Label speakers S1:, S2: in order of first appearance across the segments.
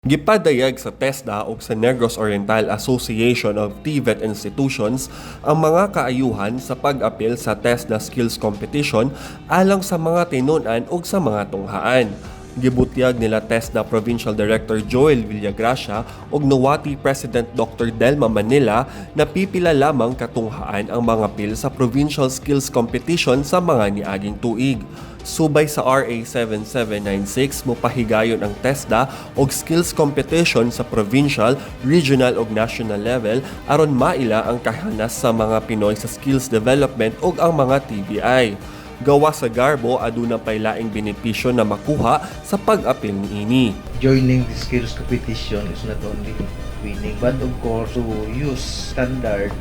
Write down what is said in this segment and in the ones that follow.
S1: Gipadayag sa TESDA ug sa Negros Oriental Association of TVET Institutions ang mga kaayuhan sa pag-apil sa TESDA Skills Competition alang sa mga tinun-an ug sa mga tunghaan. Gibutyag nila TESDA Provincial Director Joel Villagracia ug Nuwati President Dr. Delma Manila na pipila lamang katunghaan ang mangapil sa Provincial Skills Competition sa mga niaging tuig. Subay sa RA 7796, mopahigayon ang TESDA og skills competition sa provincial, regional ug national level aron maila ang kahanas sa mga Pinoy sa skills development ug ang mga TVI. Gawas sa garbo, aduna pay laing benepisyo na makuha sa pag-apil niini.
S2: Joining the skills competition is not only winning, but of course to use standard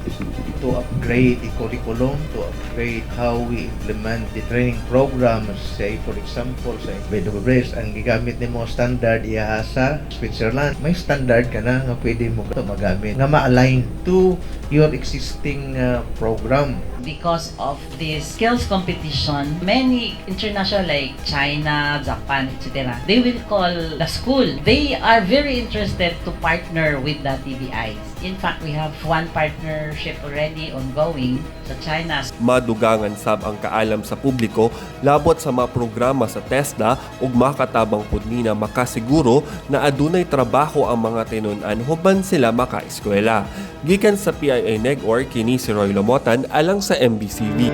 S2: to upgrade the curriculum, to upgrade how we implement the training program. Say, for example, sa BWS, ang gigamit nimo standard iya sa Switzerland. May standard ka na nga pwede mo ito magamit, nga ma-align to your existing program.
S3: Because of this skills competition, many international like China, Japan, etc., they will call the school. They are very interested to partner with the TVIs. In fact, we have one partnership already ongoing sa China.
S1: Madugangan sab ang kaalam sa publiko labot sa mga programa sa TESDA ug makatabang pud ni na makasiguro na adunay trabaho ang mga tinun-an human sila makaeskwela. Gikan sa PIA Negor, kini si Roy Lomotan alang sa MBCV.